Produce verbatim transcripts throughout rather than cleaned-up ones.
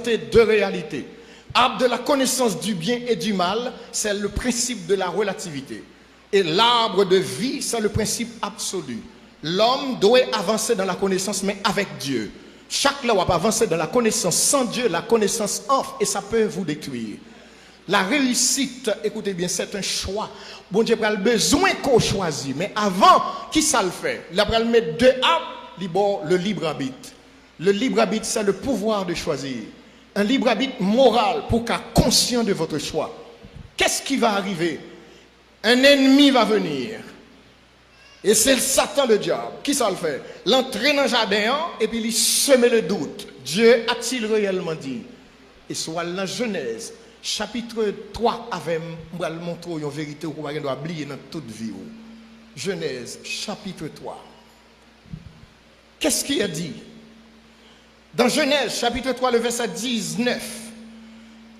de réalité. Arbre de la connaissance du bien et du mal, c'est le principe de la relativité. Et l'arbre de vie, c'est le principe absolu. L'homme doit avancer dans la connaissance, mais avec Dieu. Chak lè w ap avanse dans la connaissance sans Dieu, la connaissance anf, et ça peut vous détruire. La réussite, écoutez bien, c'est un choix. Bondye pral bezwen ke w chwazi, men avan, ki sa l fè? L pral met de ab, li ba w le libre arbitre. Le libre arbitre, c'est le pouvoir de choisir. Un libre arbitre moral pou ka conscient de votre choix. Qu'est-ce qui va arriver? Un ennemi va venir. Et c'est Satan le diable. Ki sa l fè? L antre nan jaden an, epi li seme le dout. Dieu a-t-il réellement dit? E si w al nan Jenèz, chapit twa avè m, m pral montre w yon verite ou pa gen dwa bliye nan tout vi w. Jenèz, chapit twa. Qu'est-ce qui est dit? Dans Genèse chapitre trois, le verset dix-neuf,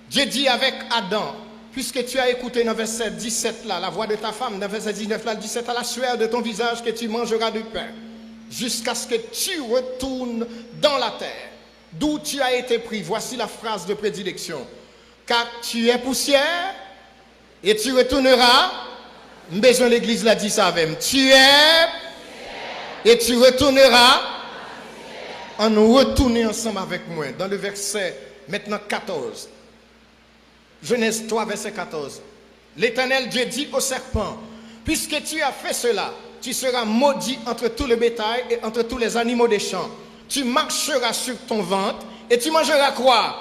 Dieu dit avec Adam, puisque tu as écouté dans verset dix-sept là, la voix de ta femme, dans verset dix-neuf là, il dit, c'est à la sueur de ton visage que tu mangeras du pain, jusqu'à ce que tu retournes dans la terre, d'où tu as été pris. Voici la phrase de prédilection. Car tu es poussière, et tu retourneras. M bezwen legliz la di sa avè m. Tu es et tu retourneras. Ann retounen ansanm avèk mwen dans le verset maintenant quatorze. Genèse trois, verset quatorze. L'Éternel Dieu dit au serpent, puisque tu as fait cela, tu seras maudit entre tout le bétail et entre tous les animaux des champs. Tu marcheras sur ton ventre et tu mangeras quoi?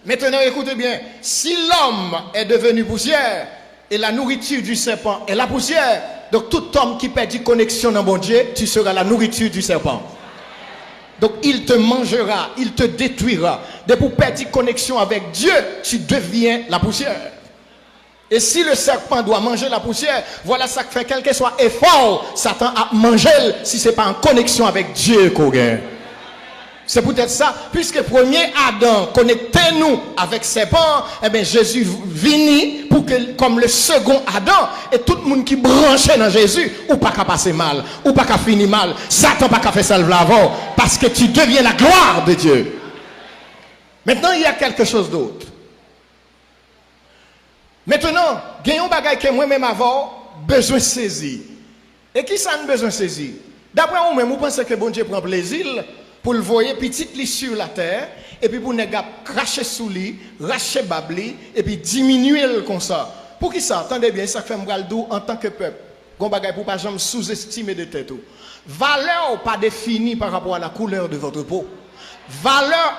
Maintenant, écoutez bien. Si l'homme est devenu poussière, et la nourriture du serpent est la poussière, donc tout homme qui pèdi koneksyon nan Bondye, tu seras la nourriture du serpent. Donc il te mangera, il te détruira. Depi w pèdi koneksyon avèk Dye, tu deviens la poussière. Et si le serpent doit manger la poussière, vwala sa k fè kèlkeswa efò w, Satan ap manje l si se pa an koneksyon avèk Dye ke w gen. Se poutèt sa, piske premye Adan konekte nou avèk sèpan an, enben, Jezi vini pou ke, kòm le second Adam, e tout moun ki branche nan Jezi, ou pa ka pase mal, ou pa ka fini mal, Satan pa ka fè sa l vle avè w, paske tu deviens la gloire de Dieu. Maintenant, il y a quelque chose d'autre. Mentenan, gen yon bagay ke mwen menm avè w bezwen sezi. E ki sa n bezwen sezi? Daprè ou menm, ou panse ke Bondye pran plezi l pou l voye pitit li sur la terre, epi pou nèg ap krache sou li, rache bab li, epi diminye l konsa? Poukisa? Tande byen, e sa k fè m pral di w antanke pèp, gon bagay pou w pa janm souzestime de tèt ou. Valè w pa defini par rapport à la couleur de votre peau. Valè